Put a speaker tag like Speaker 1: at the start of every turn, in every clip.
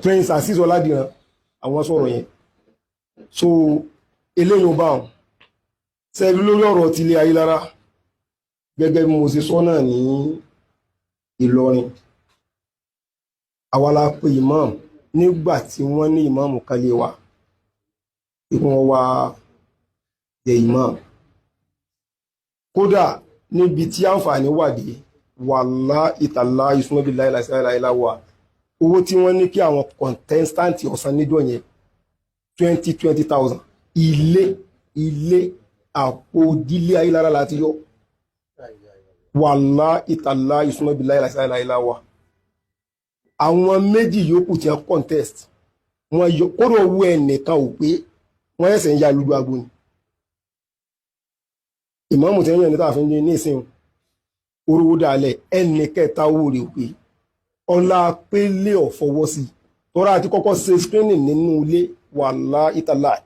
Speaker 1: Prince Azeez Ọládìran, àwọn sọ̀rọ̀ yẹn. So eléyìí ó bá wọn sẹ́ẹ̀rí lórí ọ̀rọ̀ tilé Ayílára. Gẹ́gẹ́ bí mo ṣe sọ náà ní Ìlọrin, àwa la pe imam nígbà tí wọ́n ní imam kan lé wa kí wọ́n wá jẹ imam. Kódà níbi tí àǹfààní wà dé, wàláhì tàláhì summa billahi láìláìláwà, owó tí wọ́n ní kí àwọn contestant ọ̀sán níjọ́ yẹn, 20,000, ilé ilé àpò ìdílé Ayílára láti yọ. Wàláhì tàláhì summa billahi láìláìláwà, àwọn méjì yòókù tí wọ́n contest, wọ́n yọ kódà owó ẹnìkan ò pé, wọ́n ẹ̀sẹ̀ ń ya lójú agbo ni. Ìmáàmù tí wọ́n yàn ní tààfin ní ìsìn orówó dálẹ̀, ẹnì kẹta owó rẹ̀ ò pé. Ọlá pélé ọ̀fọwọ́ sí tọ́ra àti kọ́kọ́ ṣe screening nínú ilé. Wàláhì tàláhì,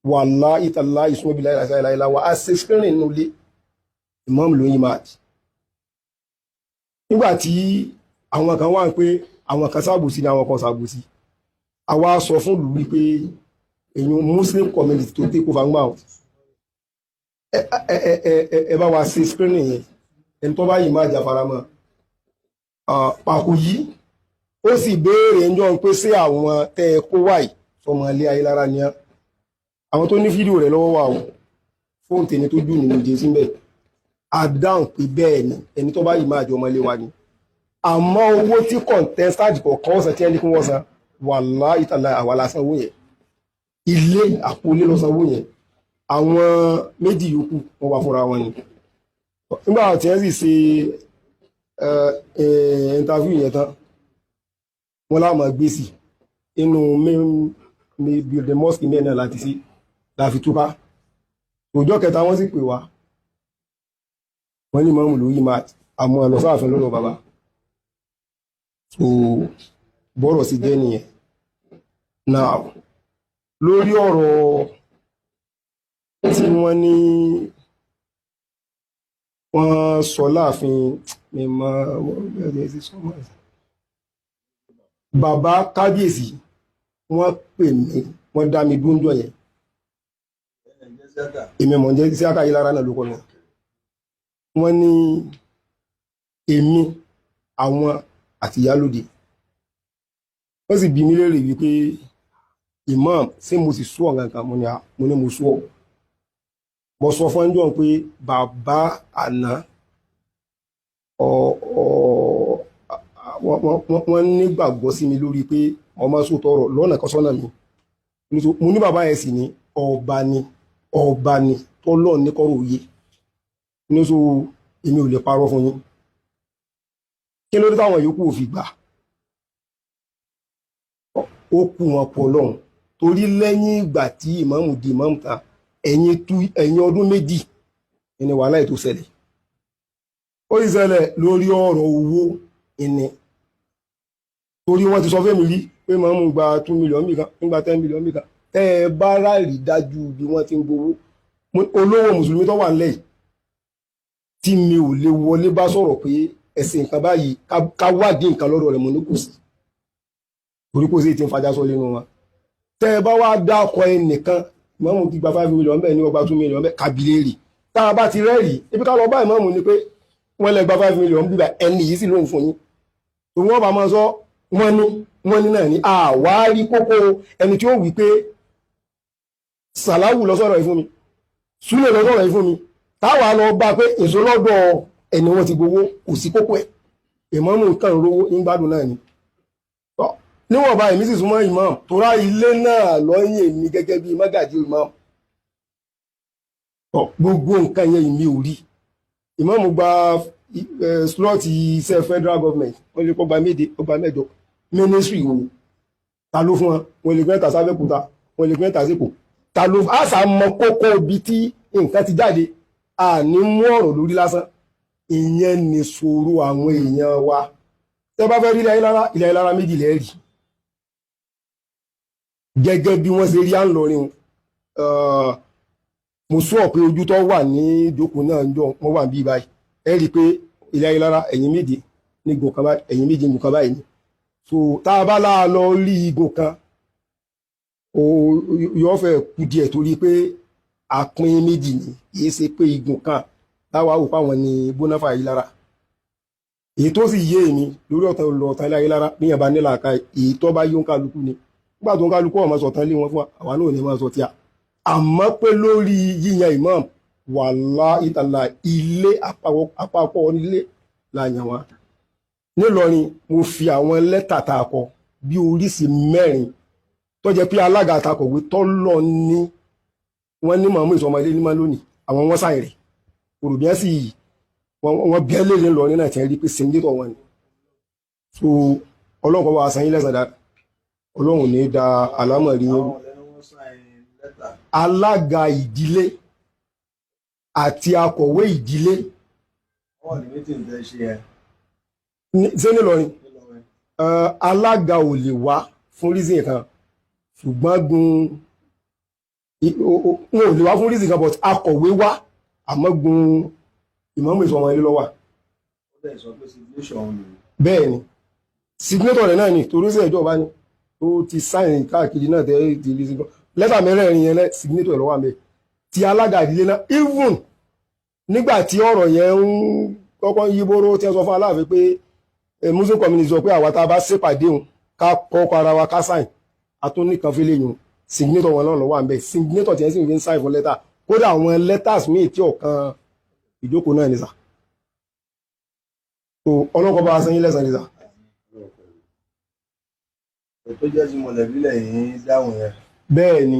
Speaker 1: wàláhì tàláhì summa billahi láìláìláwà, a ṣe screening nínú ilé, ìmáàmù ló yí máa nígbà tí àwọn kan wà ń pé àwọn kan ṣàbòsí ni àwọn kan ṣàbòsí. Àwa sọ fún ìlú wípé èyàn Muslim community tó take over ń gbà wọn, ẹ bá wa ṣe screening yẹn, ẹni tó bá yìí máa jàfara mọ́ pàkó yìí. Ó sì béèrè ń jọ pé sí àwọn tẹ́ ẹ kó wáyìí sọmọ ilé Ayélára ni á. Àwọn tó ní fídíò rẹ̀ lọ́wọ́ wà o, fóònù tèmi tó jù nínú jẹ́ síbẹ̀. A dáhùn pé bẹ́ẹ̀ ni, ẹni tó bá yìí máa jọ ọmọ ilé wa ni. Àmọ́ owó tí contestant kọ̀ọ̀kan ọ̀sán tí ẹni kí wọ́n san, wàláhì tàláhì, àwa la sanwó yẹn. Ilé àpò ilé lọ sanwó yẹn. Àwọn méjì yòókù, wọ́n wá fúnra wọn ni. Nígbà tí wọ́n sì ṣe interview yẹn tán, wọ́n láwọn gbé sí inú main building mosque mẹ́rin náà láti sí láfi túká. Ọjọ́ kẹta, wọ́n sì pè wá, wọ́n ní mọ́mù lórí máa àmọ́ lọ sáàfin lọ́dọ̀ bàbá. So bọ́rọ̀ sí jẹ́ nìyẹn. Now, lórí ọ̀rọ̀ tí wọ́n ní wọ́n sọ láàfin mímọ́ bàbá kábíyèsí, wọ́n pè mí, wọ́n dá mi dúnjọ́ yẹn. Èmi mọ̀ jẹ́ sí Ayílára náà ló kọ́ mi. Wọ́n ní èmi, àwọn àti ìyálóde. Wọ́n sì bi mí léèrè wípé, "Imam, ṣé mo sì sọ nǹkan kan?" Mo ní mo sọ. Mo sọ fún ẹjọ́ pé bàbá àná wọ́n nígbàgbọ́ sí mi lórí pé ọmọ sọ tọrọ lọ́nà kan sọ́nà mi. Mo ní bàbá yẹn sì ní ọba ni, ọba ni tọ́lọ́ ní kọ́rọ̀ òye ní. So èmi ò lè parọ́ fún yín. Kí ló dé táwọn yòókù ò fi gbà? Ó kú wọn pọ̀ lọ́hùn, torí lẹ́yìn ìgbà tí ìmáàmù di ìmáàmù ta, ẹ̀yìn ọdún 2 ẹni wàhálà ètò ṣẹlẹ̀. Ó sì ṣẹlẹ̀ lórí ọ̀rọ̀ owó ìní, torí wọ́n ti sọ fẹ́mi rí pé ìmáàmù gba 2 million bìkan, nígbà 10 million bìkan. Tẹ́ ẹ bá ráàrí dájú bí wọ́n ti ń gbowó, olówó mùsùlùmí tó wà nílẹ̀ yìí tí mi ò lè wọlé bá sọ̀rọ̀ pé ẹ̀sìn nǹkan báyìí, ká wádìí nǹkan lọ́dọ̀ rẹ̀, mo ní kò sí, torí kò sí ti ń fajá sọ nínú wọn. Tẹ́ ẹ bá wá dákọ ẹnìkan, ìmáàmù ti gba 5 million bẹ́ẹ̀ ni, wọ́n gba 2 million bẹ́ẹ̀, kàbílẹ̀rì. Tá a bá ti rẹ́rìí, ibi ká lọ bá ìmáàmù ni pé wọ́n lè gba 5 million bíbá, ẹni yìí sì lóhùn fún yín. Tó wọ́n bá máa sọ, wọ́n ní wọ́n ní náà ní àwárí kókó ẹni tí ó wí pé Sàláwù lọ sọ̀rọ̀ yìí fún mi, Súlẹ̀ lọ sọ̀rọ̀ yìí fún mi, táwa lọ bá pé èso lọ́dọ̀ ẹni wọ́n ti gbowó, kò sí kókó ẹ̀. Ìmáàmù kan rówó ń gbádùn náà ni níwọ̀nba. Èmi sì súnmọ́ ìmáàmù tó rá ilé náà lọ́yìn èmi gẹ́gẹ́ bí mágàjí ìmáàmù. Gbogbo nǹkan yẹn èmi ò rí. Ìmáàmù gba slot iṣẹ́ federal government, wọ́n lè kó gba méje, ó gba mẹ́jọ. Ministry wo? Ta ló fún wọn? Wọ́n lè gbẹ́ta sábẹ́kúta, wọ́n lè gbẹ́ta sípò. Ta ló àṣà mọ kókó ibi tí nǹkan ti jáde? A ní mú ọ̀rọ̀ lórí lásán. Ìyẹn ní ṣòro àwọn èèyàn wa. Tẹ́ bá fẹ́ rí ilé Ayílára, ilé Ayílára méjì lẹ́ẹ̀rí gẹ́gẹ́ bí wọ́n ṣe rí à ń lọrin. Mo sọ pé ojú tó wà ní ìjókòó náà ń jọ wọ́n wà bí báyìí. Ẹ rí i pé ilé Ayílára, ẹ̀yìn méje ní gùn kan báyìí, ẹ̀yìn méje ní gùn kan báyìí ni. So tá a bá láà lọ rí igun kan, yóò fẹ́ kú díẹ̀, torí pé àpín méjì ni, kìí ṣe pé igun kan táwa wò fáwọn ní bónáfà yìí lára. Èyí tó sì yé èmi lórí ọ̀tàn lọ ọ̀tàn ilé ayé lára níyàn bá nílà ká, èyí tó bá yó ń kálukú ni. Nígbà tó ń kálukú ọmọ sọ̀tàn lé wọn fún wa, àwa náà ò ní máa sọ tíya. Àmọ́ pé lórí yíyan imam, wàláhì tàlá, ilé àpapọ̀ nílé la yàn wá nílọrin. Mo fi àwọn lẹ́tà tá a kọ bí oríṣi 4 tó jẹ́ pé alága àtakọ̀wé tọ́lọ̀ ní wọ́n ní màmú ìsọmọlé ní máa lónìí, àwọn wọ́n sáyìn rẹ̀ òròbíẹ́ sì wọ́n bí ẹlẹ́rìí lọ nínú àti ẹ̀rí pé signature wọn ni. So Ọlọ́run kọ́ wa san yín lẹ́san dáa, Ọlọ́run ní da àlámọ̀rí yín. Alága ìdílé àti akọ̀wé ìdílé ṣé nílọrin, alága ò lè wá fún reason kan, ṣùgbọ́n gun wọn ò lè wá fún reason kan, but akọ̀wé wá, àmọ́ gun ìmáàmù ìsọmọ ilé lọ́wà. Bẹ́ẹ̀ ni, signature rẹ̀ náà ni, torí sí ìjọba ni tó ti sign káàkiri náà tẹ́ ti rí signature. Lẹ́tà mẹ́rẹ̀ẹ̀rin yẹn lẹ́ signature lọ́wọ́ àmẹ́ ti alága ìdílé náà. Even nígbà tí ọ̀rọ̀ yẹn ń kọ́kọ́ yí bóró, tí wọ́n sọ fún Aláàfin pé Muslim community sọ pé àwa tá a bá ṣèpàdé òun, ká kọ́kọ́ ara wa, ká sign, atúnìkan fílẹ̀ yìí, signature wọn náà lọ́wọ́ àmẹ́, signature tí wọ́n sì fi ń sign fún lẹ́tà. Kódà àwọn letters míì tí ọ̀kan ìjókòó náà ní sà. So ọlọ́kọ̀ bá wa san yín lẹ́san ní sà.
Speaker 2: Tó jẹ́ ti mọ̀lẹ́bí lẹ́yìn dáhùn yẹn.
Speaker 1: Bẹ́ẹ̀ ni.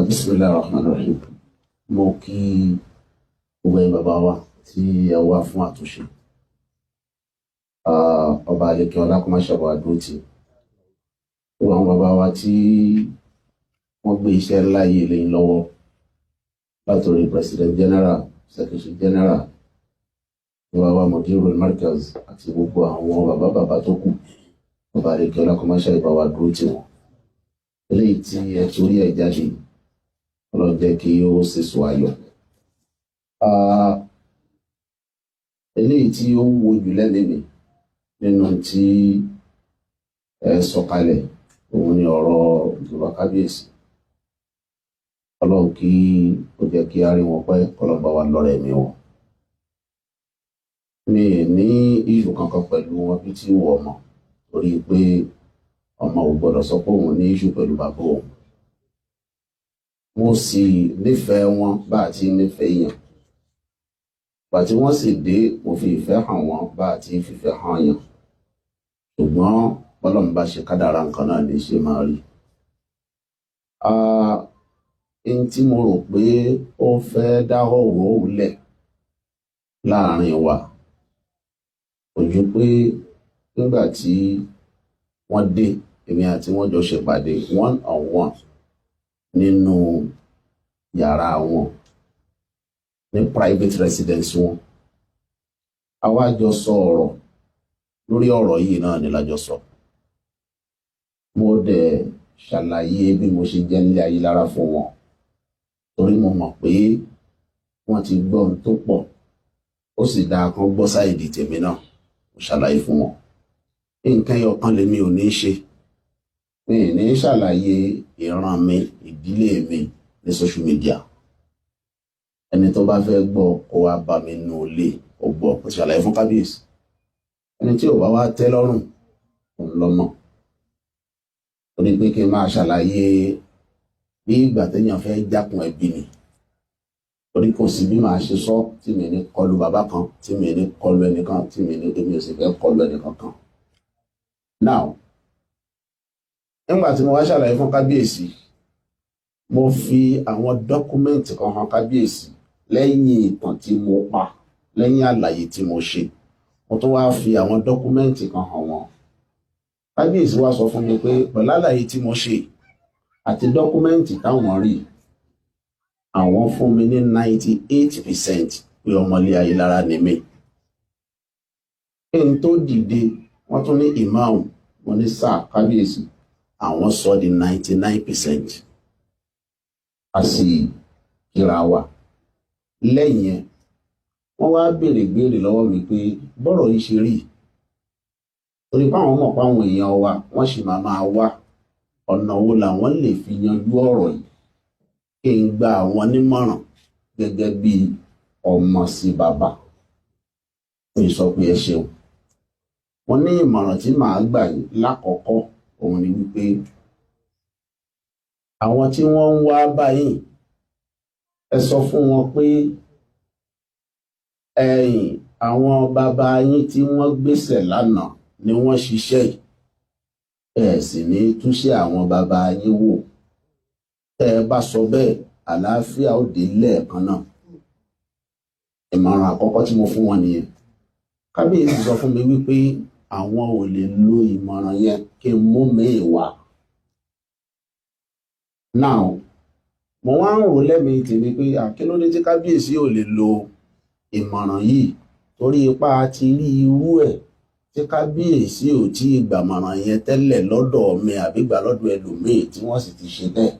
Speaker 3: Bismillahir Rahmanir Rahim. Mo kí gbogbo ẹ̀yin bàbá wa tí ẹ wá fún àtúnṣe. Ọba àlekè ọlá kó má ṣàbọ̀ àdúró tì gbogbo àwọn bàbá wa tí wọ́n gbé iṣẹ́ ńlá yìí lẹ́yìn lọ́wọ́, látòrí President General, Secretary General, bàbá wa Mudirul Markaz àti gbogbo àwọn bàbá bàbá tó kù. Ọba àlekè ọlá kó má ṣàbọ̀ wá dúró tì wọ́n. Eléyìí tí ẹ torí ẹ̀ jáde, Ọlọ́run jẹ́ kí ó sèso ayọ̀. Eléyìí tí ó wúwo jù lẹ́mìí mi nínú tí ẹ sọ kalẹ̀, òun ni ọ̀rọ̀ ìjọba kábíyèsí. Ọlọ́run kí ó jẹ́ kí á rí wọn pẹ́, kọ́lọ́n bá wa lọ́rẹ̀ mi wọn. Mi ní issue kankan pẹ̀lú wọn bí tí wọ̀ mọ̀, torí pé ọmọ ò gbọ́dọ̀ sọ pé òun ní issue pẹ̀lú bàbá òun. Mo sì nífẹ̀ẹ́ wọn bá a ti nífẹ̀ẹ́ èèyàn. Gbà tí wọ́n sì dé, mo fi ìfẹ́ hàn wọ́n bá a ti fìfẹ́ hàn yàn, ṣùgbọ́n bọ́lọ́run bá ṣe kádàrá nǹkan náà ní ṣe máa rí. N tí mo rò pé ó fẹ́ dá ọ̀wọ́ lẹ̀ láàrin wa kò ju pé nígbà tí wọ́n dé, èmi àti wọ́n jọ ṣèpàdé one on one nínú yàrá wọn ní private residence wọn. A wá jọ sọ ọ̀rọ̀ lórí ọ̀rọ̀ yìí náà ni lájọ sọ. Mo dẹ̀ ṣàlàyé bí mo ṣe jẹ́ nílé ayé lára fún wọn, torí mo mọ̀ pé wọ́n ti gbọ́ ohun tó pọ̀, ó sì dáa kán gbọ́ side tèmi náà. Mo ṣàlàyé fún wọn, nǹkan ẹyọ kan lèmi ò ní ṣe: mi ì ní ṣàlàyé ìran mi, ìdílé mi ní social media. Ẹni tó bá fẹ́ gbọ́, kó wá bá mi nù ilé, ó gbọ́. Mo ti ṣàlàyé fún kábíyèsí, ẹni tí ò bá wá tẹ́ lọ́rùn, òun lọ́mọ, torí pé kí n máa ṣàlàyé bí ìgbà téèyàn fẹ́ jákun ẹbí ni, torí kò sí bí màá ṣe sọ tí mi ní kọlu bàbá kan, tí mi ní kọlu ẹnìkan, tí mi ní èmi ò sì fẹ́ kọlu ẹnìkan kan. Now, nígbà tí mo wá ṣàlàyé fún kábíyèsí, mo fi àwọn document kan hàn kábíyèsí lẹ́yìn ìtàn tí mo pa, lẹ́yìn àlàyé tí mo ṣe. Mo tún wá fi àwọn document kan hàn wọ́n. Kábíyèsí wá sọ fún mi pé pẹ̀lú àlàyé tí mo ṣe àti document táwọn rí, àwọn fún mi ní 98% pé ọmọlé Ayélára ni mí. Kí n tó dìde, wọ́n tún ní imam. Mo ní sáà kábíyèsí, àwọn sọ di 99%. A sì kíra wa. Lẹ́yìn yẹn, wọ́n wá béèrè béèrè lọ́wọ́ mi pé bọ́rọ̀ yìí ṣe rí, torí pé àwọn mọ̀ pé àwọn èèyàn wa wọ́n sì máa máa wá ọ̀nà wo làwọn lè fi yanjú ọ̀rọ̀ yìí, kí n gba àwọn nímọ̀ràn gẹ́gẹ́ bí ọmọ sí bàbá. Mi sọ pé ẹ ṣeun. Mo ní ìmọ̀ràn tí màá gbà yín lákọ̀ọ́kọ́ òun ni wípé àwọn tí wọ́n ń wá báyìí, ẹ sọ fún wọn pé ẹ̀yìn àwọn bàbá yín tí wọ́n gbéṣẹ̀ lánàá ni wọ́n ṣiṣẹ́ yìí, ẹ sì ní túnṣe àwọn bàbá yín wò. Tẹ́ ẹ bá sọ bẹ́ẹ̀, àlàáfíà ó dé lẹ́ẹ̀kan náà. Ìmọ̀ràn àkọ́kọ́ tí mo fún wọn nìyẹn. Kábíyèsí sọ fún mi wípé àwọn ò lè lo ìmọ̀ràn yẹn, kí n mú mi wá. Now, mo wá ń rò lẹ́mìí tèmi pé àkílódé tí kábíyèsí ò lè lo ìmọ̀ràn yìí, torí ipá ti rí irú ẹ̀ tí kábíyèsí ò tí ì gbàmọ̀ràn yẹn tẹ́lẹ̀ lọ́dọ̀ mi àbí gbà lọ́dọ̀ ẹlòmíì tí wọ́n sì ti ṣe bẹ́ẹ̀.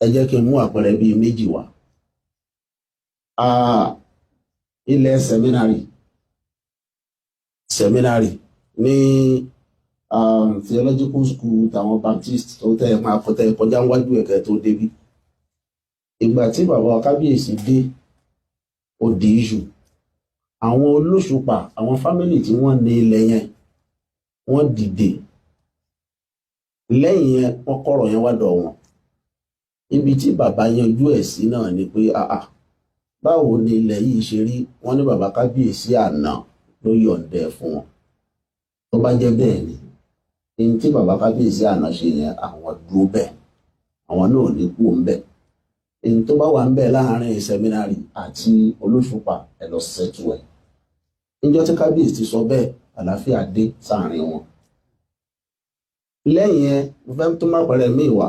Speaker 3: Ẹ jẹ́ kí n mú àpẹẹrẹ bíi méjì wá. Ilẹ̀ seminary ní theological school tàwọn Baptist tó tẹ́ ẹ máa kọ́ tẹ́ ẹ kọjá níwájú ẹ̀kẹ́ tó débí. Ìgbà tí bàbá kábíyèsí dé, ó di issue. Àwọn olóṣùpá, àwọn family tí wọ́n ní ilẹ̀ yẹn, wọ́n dìde. Lẹ́yìn yẹn, wọ́n kọ̀rọ̀ yẹn wá dọ̀ wọ́n. Ibi tí bàbá yanjú ẹ̀ sí náà ni pé àà, báwo ni ilẹ̀ yìí ṣe rí? Wọ́n ní bàbá kábíyèsí àná ló yọ̀ǹda ẹ̀ fún wọn. Tó bá jẹ́ bẹ́ẹ̀ ni, ní tí bàbá kábíyèsí àná ṣe yẹn, àwọn dúró bẹ́ẹ̀, àwọn náà ò ní kú ń bẹ́ẹ̀. Ní tó bá wà ń bẹ̀ láàrin seminary àti olóṣùpá, ẹ lọ settle ẹ̀. Níjọ́ tí kábíyèsí sọ bẹ́ẹ̀, àlàáfíà dé sáàrin wọn. Lẹ́yìn yẹn, mo fẹ́ tó má pẹ̀rẹ̀ míì wá.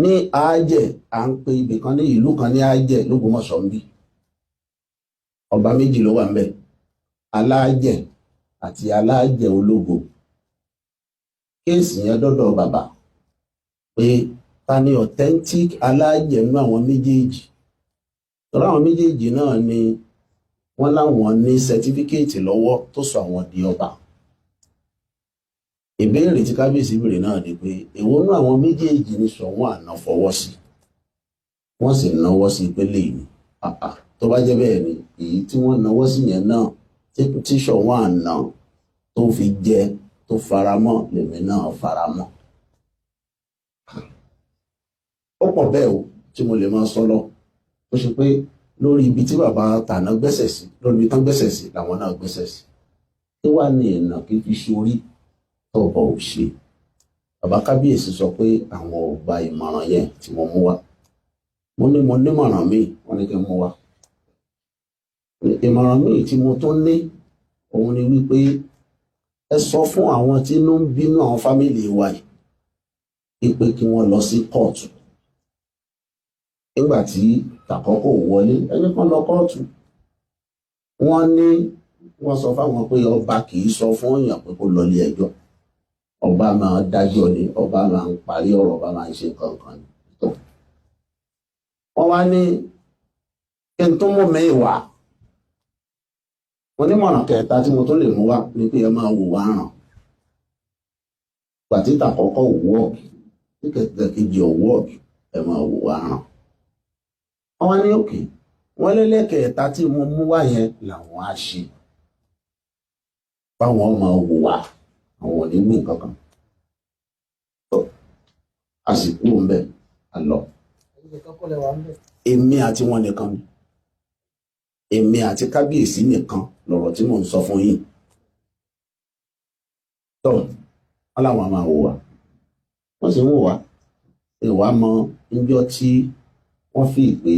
Speaker 3: Ní Àájẹ̀, à ń pe ibì kan ní ìlú kan ní Àájẹ̀ lÓgbómọ̀ṣọ́ ń bí. Ọba méjì ló wà ń bẹ̀, Aláàjẹ̀ àti Aláàjẹ̀ Ológo. Case yẹn dọ́dọ̀ bàbá pé ta ni authentic Aláàjẹ̀ nínú àwọn méjèèjì, tọ́lá àwọn méjèèjì náà ni wọ́n láwọn ní certificate lọ́wọ́ tó sọ àwọn di ọba. Ìbéèrè tí kábíyèsí béèrè náà ni pé èwo nú àwọn méjèèjì ní Ṣọ̀ún àná fọwọ́ sí? Wọ́n sì náwó sí pé lè ní tó bá jẹ́ bẹ́ẹ̀ ni, èyí tí wọ́n náwó sí yẹn náà tí Ṣọ̀ún àná tó fi jẹ tó faramọ́ lèmi náà faramọ́. Ó pọ̀ bẹ́ẹ̀ o tí mo lè máa sọ lọ, tó ṣe pé lórí ibi tí bàbá tàná gbẹ́sẹ̀ sí, lórí ibi tán gbẹ́sẹ̀ sí làwọn náà gbẹ́sẹ̀ sí. Kí wàá ní ìnà kí fi ṣorí tọ̀bọ̀ ò ṣe? Bàbá kábíyèsí sọ pé àwọn ò gba ìmọ̀ràn yẹn tí mo mú wá. Mo ní mo nímọ̀ràn míì, wọ́n ní kí n mú wá. Ìmọ̀ràn míì tí mo tún ní òun ni wípé ẹ sọ fún àwọn tí inú ń bínú àwọn family wa yìí pé kí wọ́n lọ sí kóòtù. Nígbà tí tàkọ́kọ́ wọlé, ẹni kan lọ kóòtù. Wọ́n ní wọ́n sọ fáwọn pé ọba kì í sọ fún èèyàn pé kó lọ ilé ẹjọ́, ọba máa dájọ́ ni, ọba máa ń parí ọ̀rọ̀, ọba máa ń ṣe nǹkan kan ni. Tó wọ́n wá ní kí n tún mú mi wá. Onímọ̀ràn kẹta tí mo tún lè mú wá ni pé ẹ máa wò wá ràn. Gbàtí tàkọ́kọ́ wọ́ọ̀kì, tí kẹ̀kẹ́ ò wọ́ọ̀kì, ẹ máa wò wá ràn. Wọ́n wá ní òkè wọ́n lẹ́lẹ́kẹ̀ẹ́ta tí mo mú wá yẹn làwọn á ṣe, báwọn máa wò wá, àwọn ò ní gbìn kankan. A sì kú ń bẹ̀, a lọ. Èmi àti wọn nìkan ni, èmi àti kábíyèsí nìkan lọ̀rọ̀ tí mò ń sọ fún yín. Tó wọn làwọn máa wò wá, wọ́n sì ń wò wá. Ìwà mọ níjọ́ tí wọ́n fi pé